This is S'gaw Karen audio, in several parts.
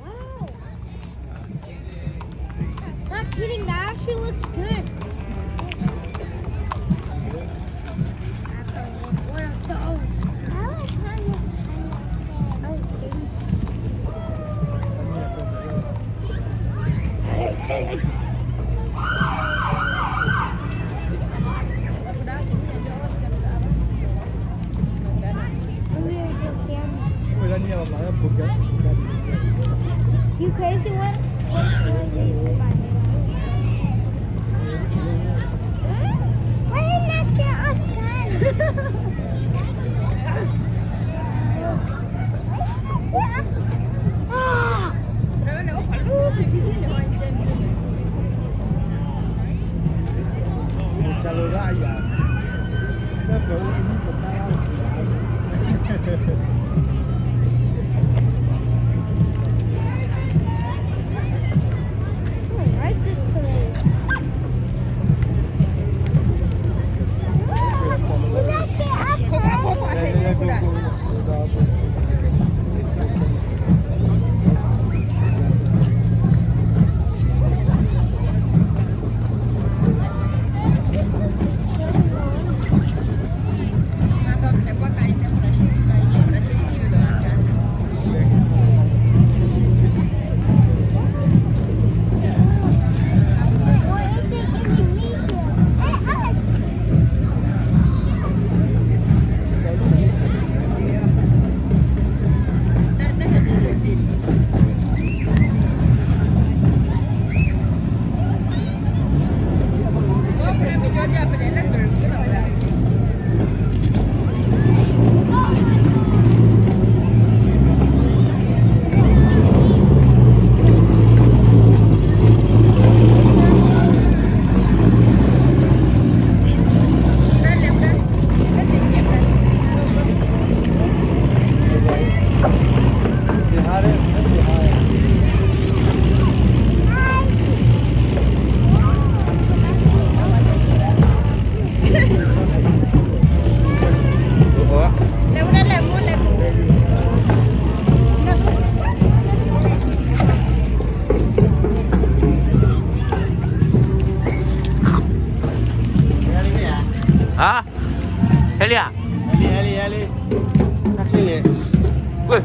Wow. Not kidding, that actually looks good. One of those. I like how you, okay. You crazy one? Why did that get us done? I like this place. Hả? Heli à? Heli, heli, heli. Sắp xếp liền. Ui.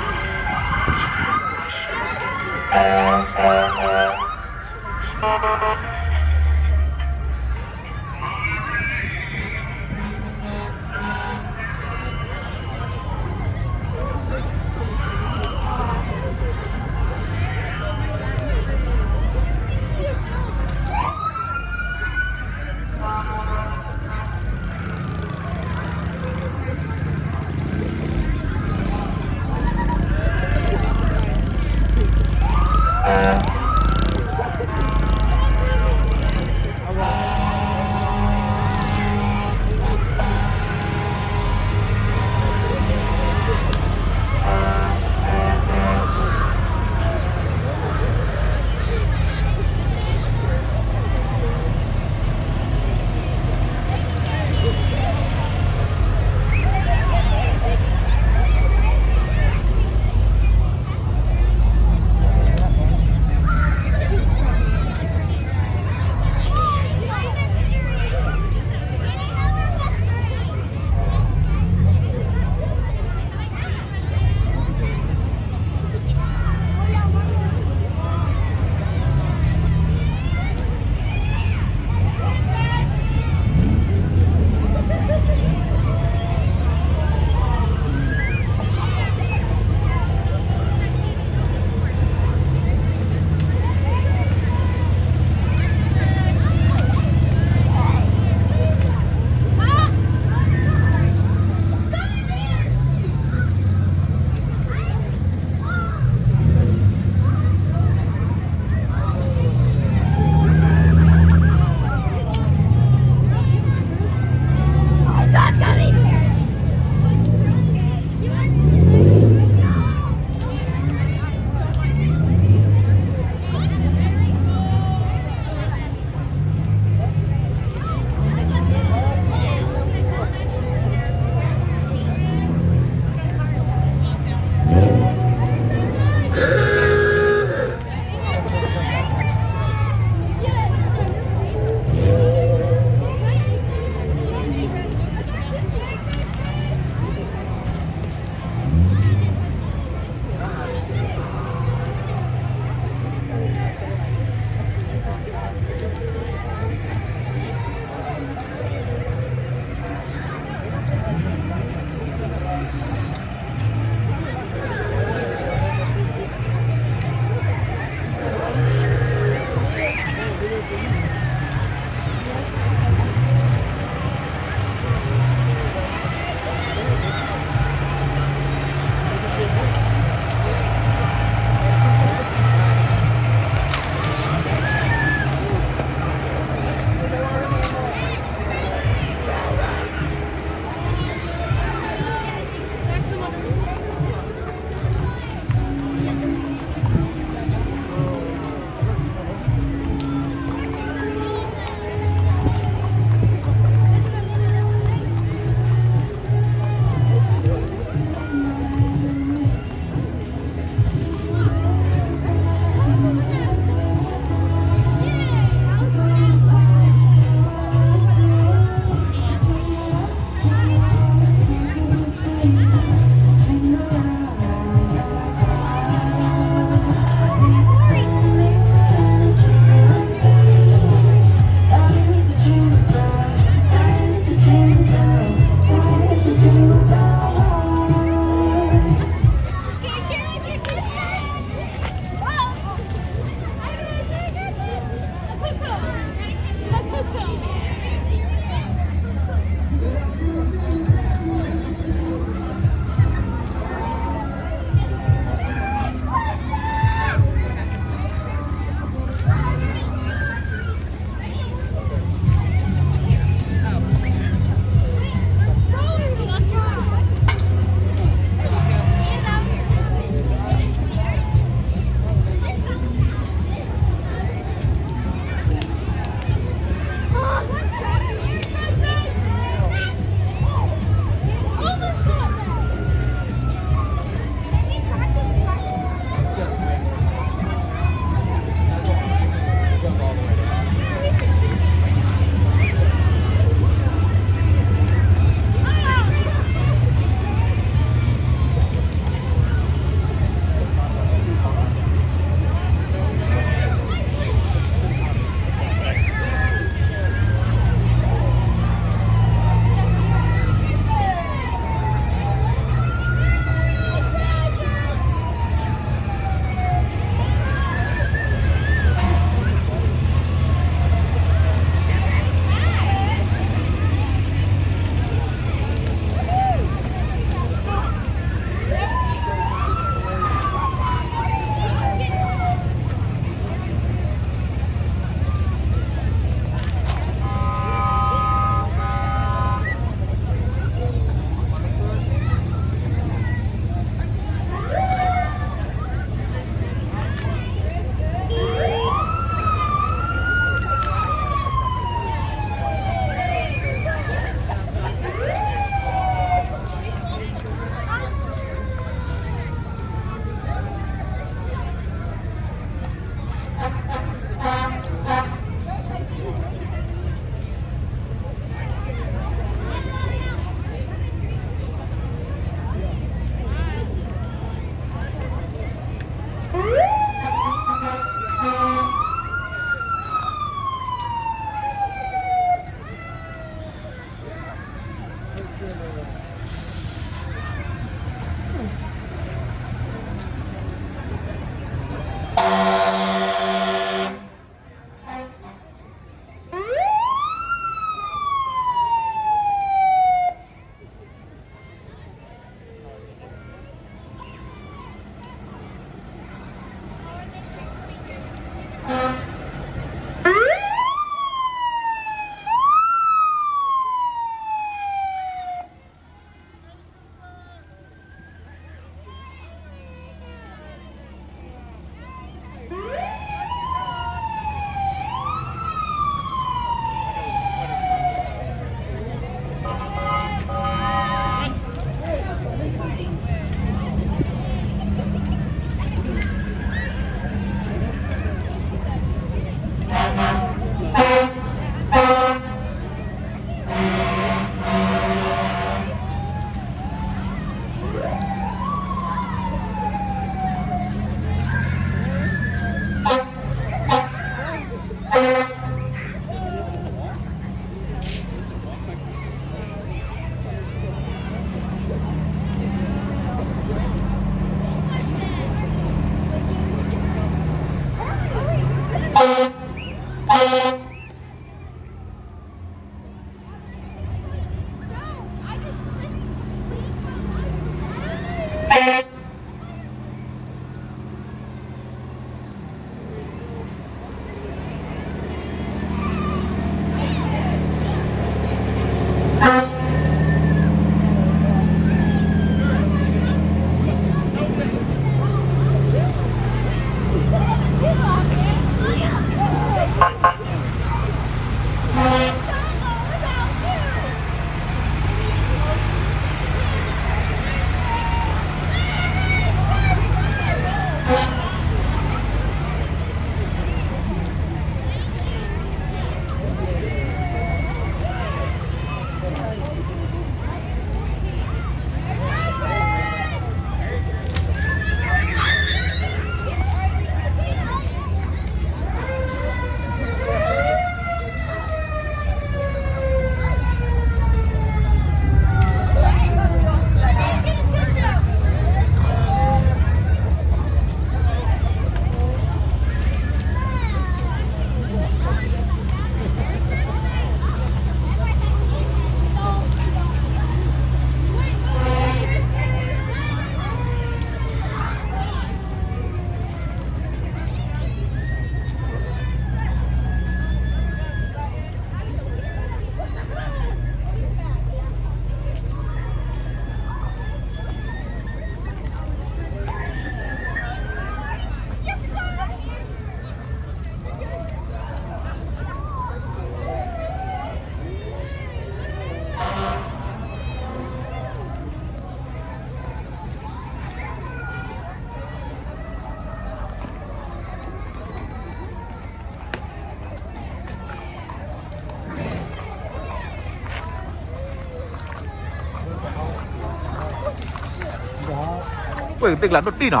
ပှ့ၤကသ့ၣ်ကျါ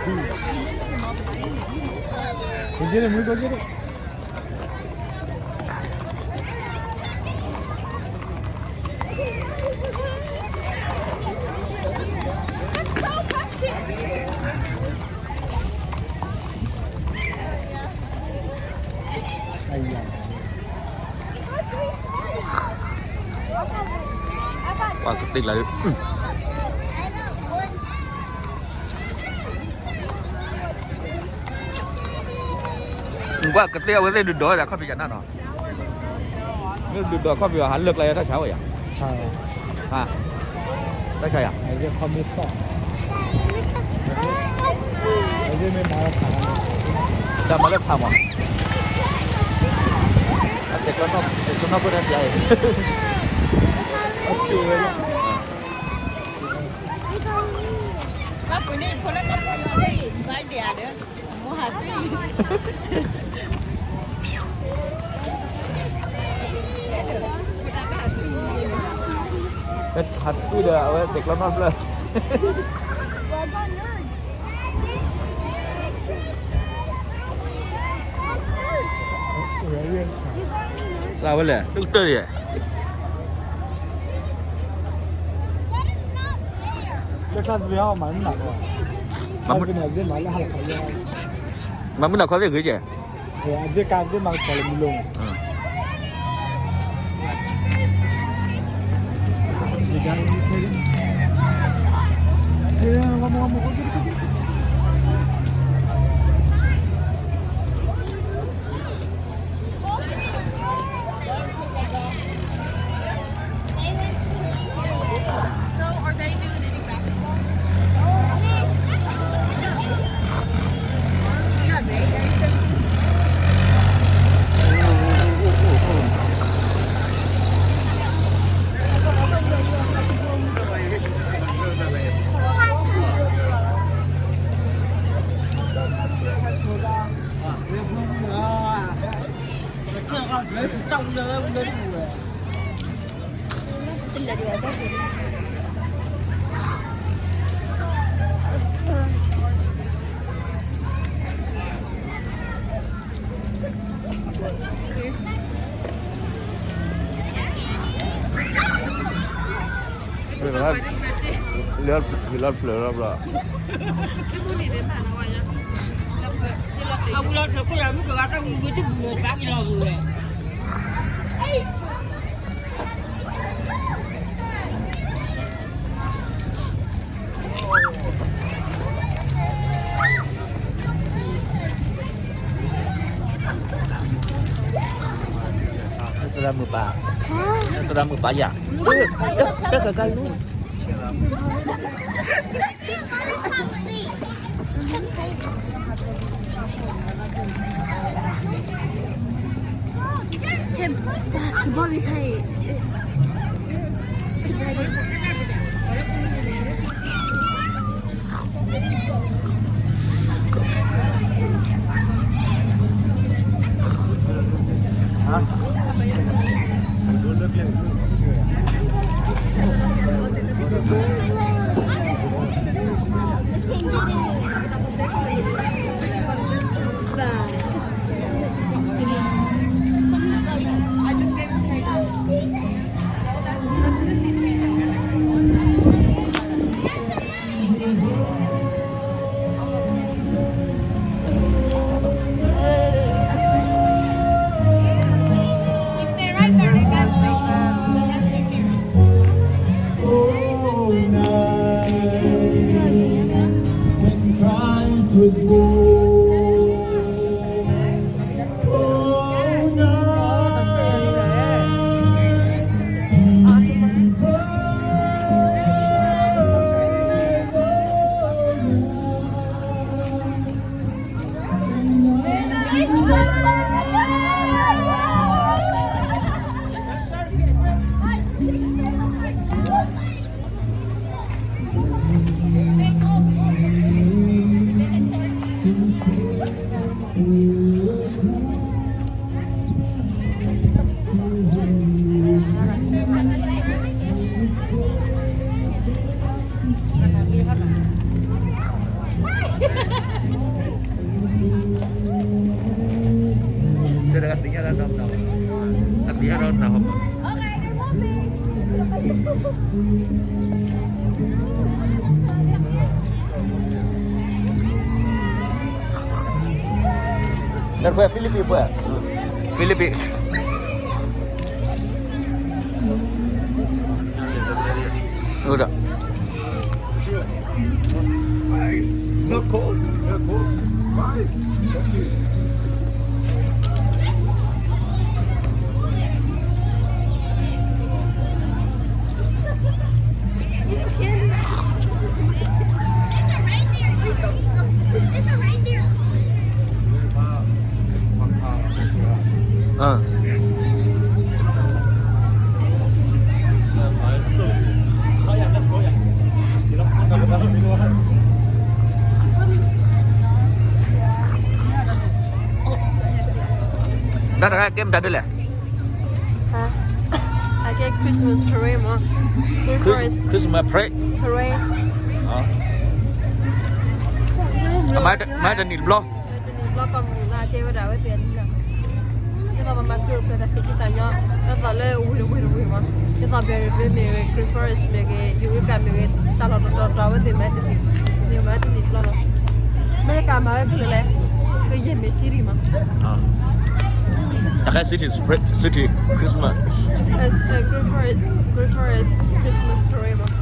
ဒိၣ်တံၢ်နီၤ. ပှၤကသ့ၣ်လၢ ကွၢ်ကသ့ၣ်အဝဲသ့ၣ်ဒုးဒီးအခီၣ်ဖံးယၤနၢ်နီၤ, မ့ၢ်ဒုးဒီးအခီၣ်ဖံးယၤ ဟးလၢာ်ကျါယၤတၢ်ဆါဝဲယၤ, တၢ်ဆါယၤ, တၢ်မၤလၢဖးမး, အတဲကျီနီၢ်ဖိန့ၣ်ပျါအံၤ, ဟးကွံာ်ဒီးအဝဲတဲကျီနီၢ်ဖျၢၣ်, စးဝဲလဲၣ် တကတၢၢ်ယဲၢ် မၤမုၢ်နၤခီသ့ၣ်ဂ့ၤကဲ, အဒ့ကါသ့ၣ်မၤကပီၤလၢမူလိၤ, လၢဖျၢၣ်လီၤဘျီ, လၢဖျၢၣ်လီၤဘျီ, ဝံၤလီၤထၢၣ်ခိၣ်လၢမုၢ်ကဂၤတၢ်ဝံၤဝံၤတဘူၣ်ဝဲ ဘၣ်က့ၤလီၤဝံၤဝဲ သရၣ်မုၣ်ပၢ်, သရၣ်မုၣ်ပၢ်ယၤ, တၢ်ကကလူ Oh, night when Christ was born. Oh, night divine. Philippines, Philippines. Not cold. Not cold. Fine. Thank you. Dada, kemda dulu. Hah? Ake Christmas parade မး. Chris- Christmas parade. Parade. မၤတနံၤတဘျီ. တနံၤတဘျီကီၢ်မုၢ်လၢအကဲဝဲဒၣ်ဝဲသ့ၣ်အလံလီၤ. ဒ်သိးပမၤကျိၤကျဲတၢ်သူၣ်ဖှံသးညီ, ဒ်သိးလၢဝ့ၢ်တဝ့ၢ်တဝ့ၢ်မး, ဒ်သိး Berryville မ့ၢ်ဂ့ၤ, Green Forest မ့ၢ်ဂ့ၤ, Eureka မ့ၢ်ဂ့ၤ, တၢ်လီၢ်တတီၤတီၤအဝဲသ့ၣ်မၤတနံၤ, မ့ၢ်မၤတနံၤတဘျီလီၤ. အမဲရကၤမၤဝဲခဲလၢာ်လဲၣ်, ကယဲၢ်မ့ၢ် city မး. တၢ်ခဲ city, city Christmas. Green Forest, Green Forest Christmas parade မး.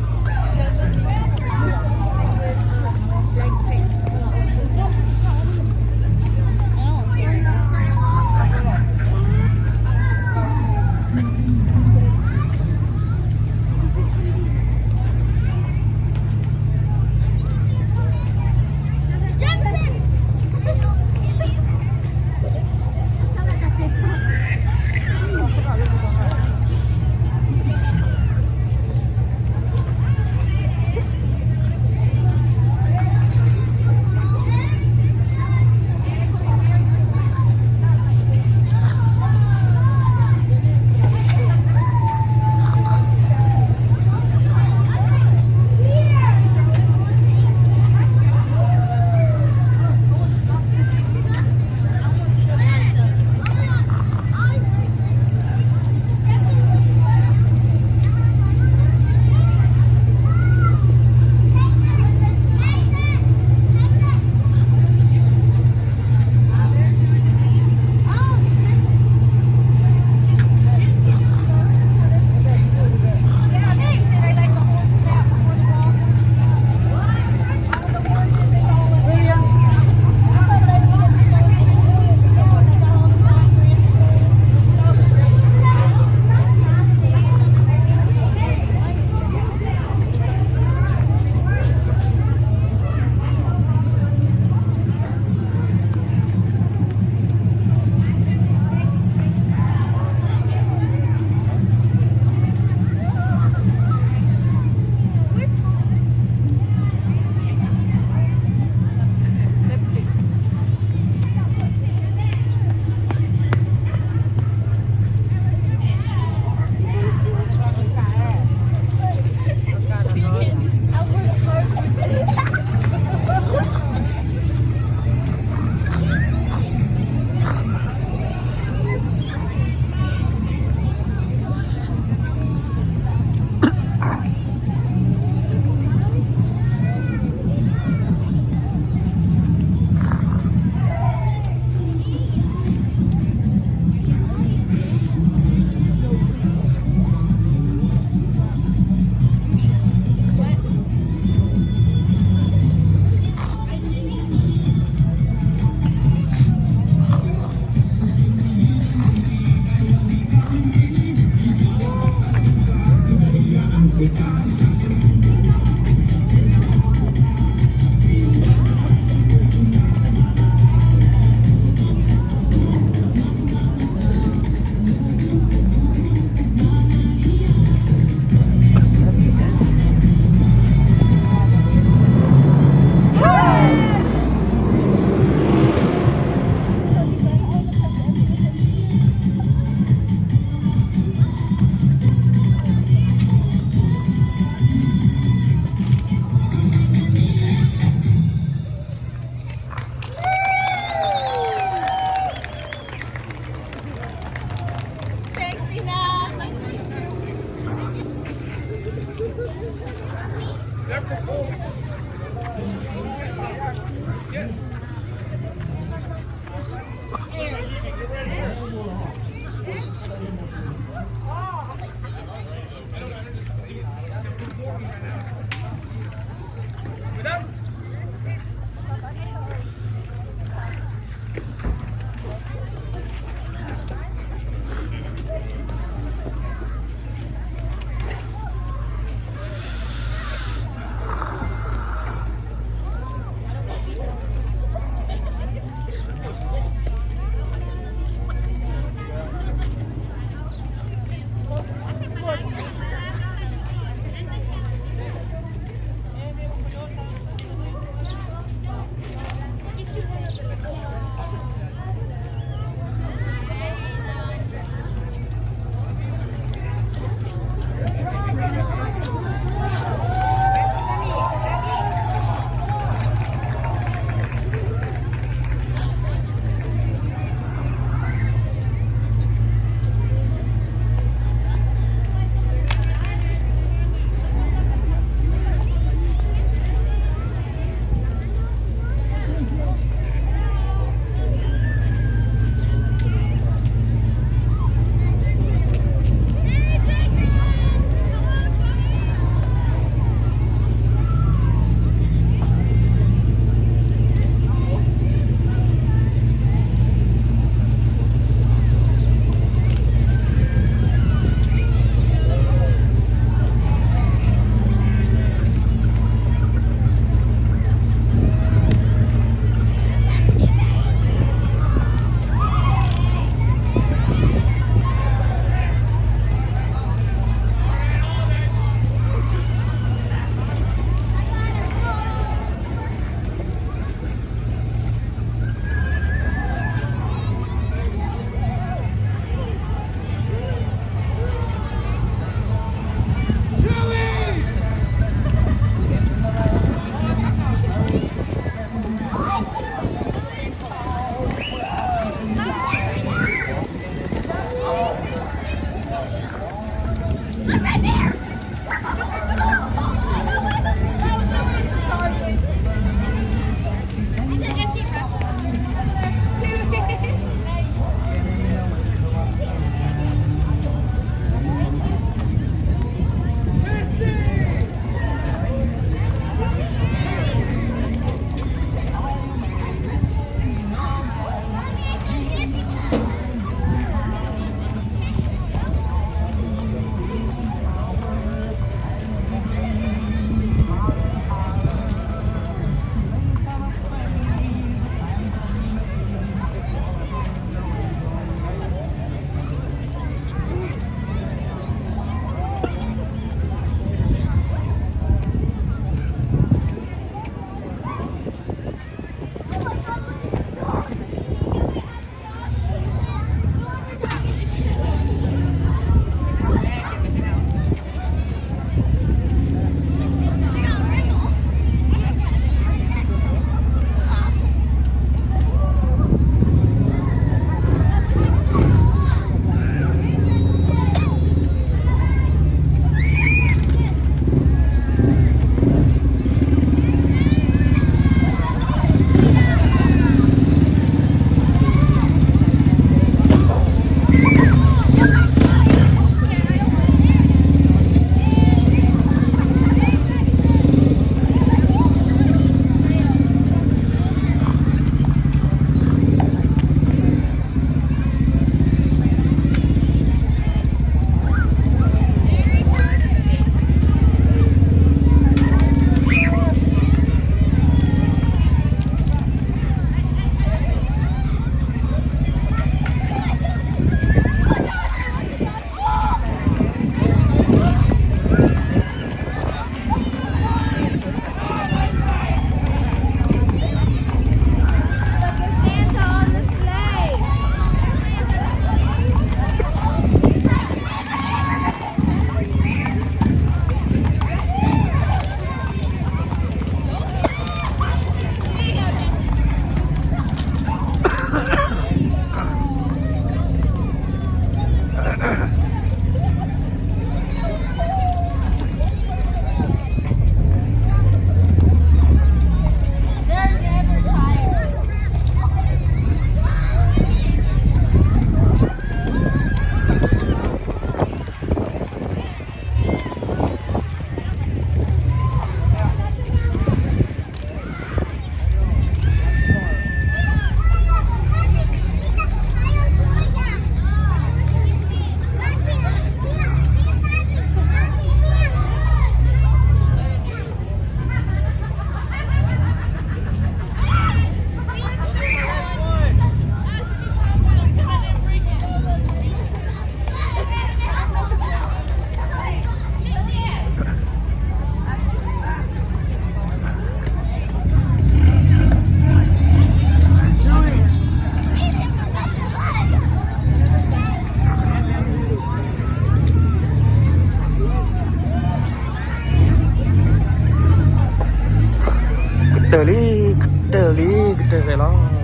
ကတၢၢ်ဖဲလီၤ.